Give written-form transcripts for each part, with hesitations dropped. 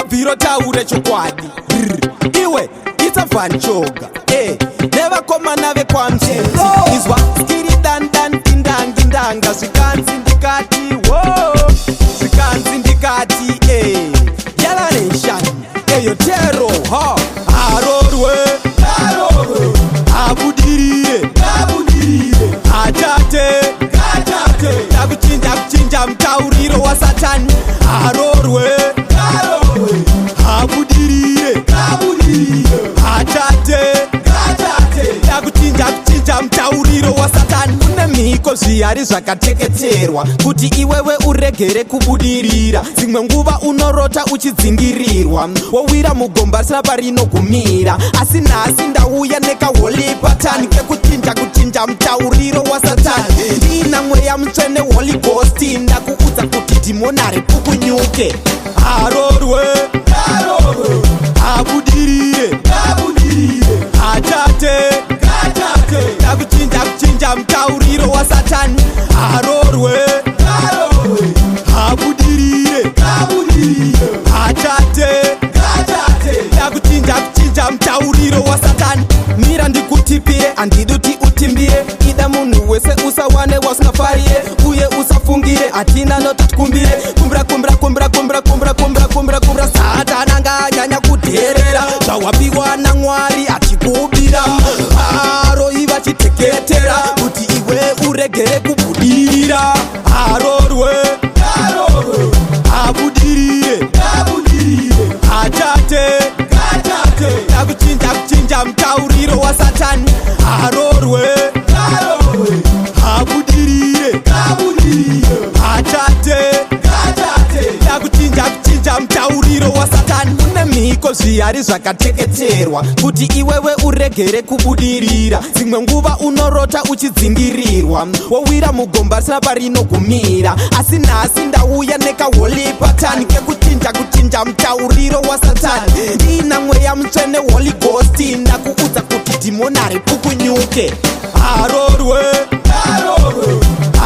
Bviro taure chokwadi. Brr, iwe it's Van Choga nevakomana vekwaMutete. Izwa skiri dandan kindangindanga, zvikanzi ndikati wo, zvikanzi ndikati Yala Nation eyo tero ha harorwe, abudirire, achate. Takuchinja kuchinja mutauriro waSatani. Harorwe, abudirire, achate. Takuchinja kuchinja mutauriro waSatani. Kune mhiko, zvihari zvakateketerwa kuti iwewe uregere kubudirira. Dzimwe nguva unorota uchidzingirirwa, wowira mugomba risina parinogumira. Asi nhasi ndauya nekaholy pattern kekuchinja kuchinja mutauriro waSatani. Ndina Mweya Mutsvene, Holy Ghost. Ndakuudza kuti dhimoni haripukunyuke. Harorwe, abudirire, achate. Takuchinja kuchinja mutauriro waSatani. Harorwe, abudirire, achate. Takuchinja kuchinja mutauriro waSatani. Mira ndikutipire, handidi kuti utimbire. Ida munhu wese, usawane wasingafarire, uye usafungire. Hatina notitikumbire. Kumbira, kumbira, kumbira, kumbira, kumbira, kumbira, kumbira, kumbira. Satani anganyanya kudherera. Zvawapiwa naMwari achikubira, varoi vachiteketera kuti iwe uregere kubudirira. Harorwe, abudirire, achate. Takuchinja kuchinja mutauriro waSatani. Harorwe, abudirire, achate. Takuchinja kuchinja mutauriro waSatani. Kune mhiko, zvihari zvakateketerwa kuti iwewe uregere kubudirira. Dzimwe nguva unorota uchidzingirirwa, wowira mugomba risina parinogumira. Asi nhasi ndauya nekaholy pattern kekuchinja kuchinja mutauriro waSatani. Ndina Mweya Mutsvene, Holy Ghost. Ndakuudza kuti dhimoni haripukunyuke. Harorwe,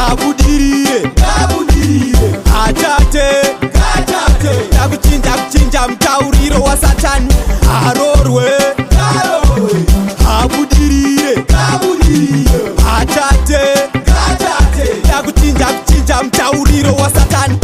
abudirire, achate. Takuchinja kuchinja mutauriro waSatani. Harorwe, abudirire, achate. Takuchinja kuchinja mutauriro waSatani.